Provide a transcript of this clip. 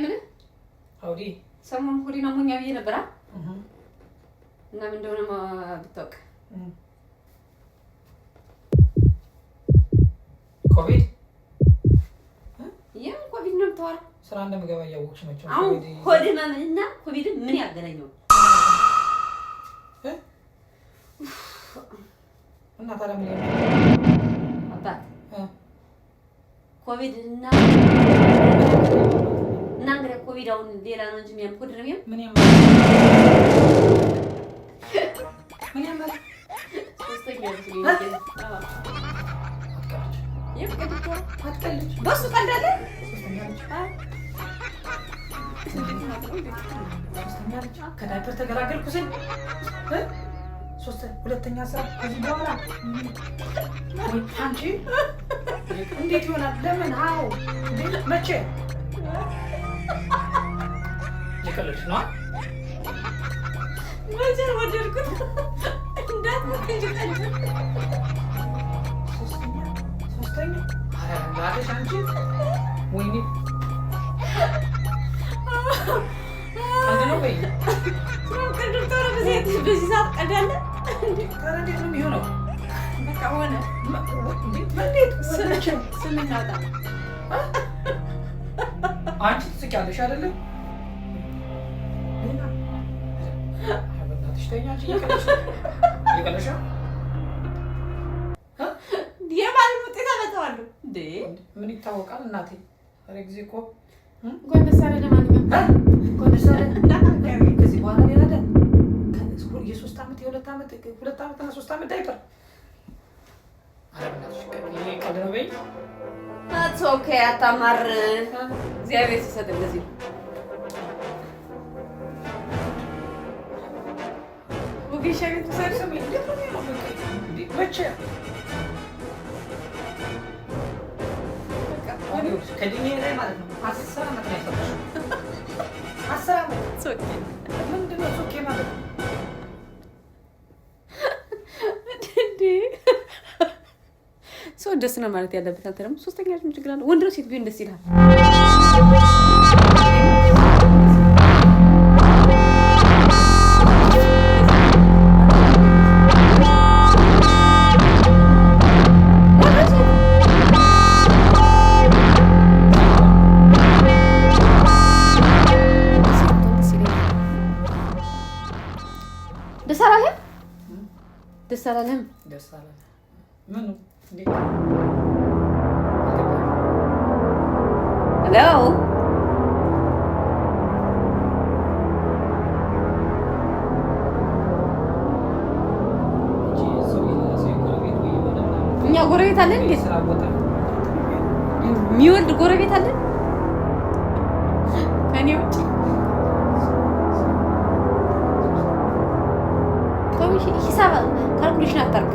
ምን? አውዲ። ሰሞኑን ሆዴን አሞኛል ብዬ ነበር እና ምን እንደሆነ ብታውቅ። ኮቪድ። የምን ኮቪድ ነው የምታወራው? ስራ እንደምገባ እያወቅሽ መቼም አሁን ሆድ ህመምንና ኮቪድን ምን ያገናኘው? እና ታዲያ ምን? አባት፣ ኮቪድ እና እንግዲህ ኮቪድ አሁን ሌላ ነው እንጂ የሚያም ሆድ ነው የሚያም። ምን ያም ምን ያማል? ሶስተኛ ልጅ። አትቀልጅ። በሱ ቀልድ አለ? ሶስተኛ ልጅ፣ ሶስተኛ ልጅ፣ ከዳይፐር ተገላገልኩ ስል ሶስት ሁለተኛ ስራ ከዚህ በኋላ ወይ አንቺ እንዴት ይሆናል? ለምን? አዎ፣ መቼ? የቀለድሽ ነው? መቼ ወደድኩት እንዳትሞት እንጂ ቀልድ። ሶስተኛ፣ ሶስተኛ፣ ኧረ በእናትሽ አንቺ፣ ወይኔ፣ ቀልድ ነው ወይ? በዚህ ሰዓት ቀልድ አለ? ታዲያ እንዴት ነው የሚሆነው? በቃ ሆነ። እንዴት? ስም እናውጣ። አንቺ ትስቂያለሽ አይደለም? በእናትሽ ተይኝ አንቺ፣ እየቀለድሽ ነው፣ እየቀለድሽ ነው። የማንን ውጤት አመጣዋለሁ እንዴ? ምን ይታወቃል እናቴ። ኧረ ጊዜ እኮ እንኳን ደስ አለህ። ለማንኛውም እንኳን ደስ አለህ። ከዚህ በኋላ ሌላ የ3 ዓመት የ2 ዓመት 2 ዓመት እና 3 ዓመት ዳይፐር። ኧረ በእናትሽ ይሄ ቀልድ ነው በይ። Okay፣ አታማር። እግዚአብሔር ሲሰጥ እንደዚህ ነው። ወጌሻ ቤት ውሰድ። ስሚ፣ እንዴት ነው የሚሆነው? እንዴ፣ መቼ? ከእድሜ ላይ ማለት ነው 10 ዓመት ነው ያሰራሽው። 10 ዓመት ምንድን ነው? Okay ማለት ነው። እንዴ፣ ሰው ደስ ነው ማለት ያለበት። አንተ ደግሞ ሶስተኛ ልጅ ምን ችግር አለ? ወንድ ነው ሴት ቢሆን ደስ ይላል። ወንድ ነው ሴት? ሴት ብትሆን ደስ ይለኛል። ደስ አላለህም? ደስ አላለህም? ደስ አለ። ምኑ? እንዴት? Hello። እንጂ ሰው ሰው ጎረቤት ወይ የሆነ ምናምን እኛ ጎረቤት አለን እንዴ? ስራ ቦታ። የሚወልድ ጎረቤት አለን ከኔ ውጭ? ተው፣ ሂሳብ calculation አታርግ።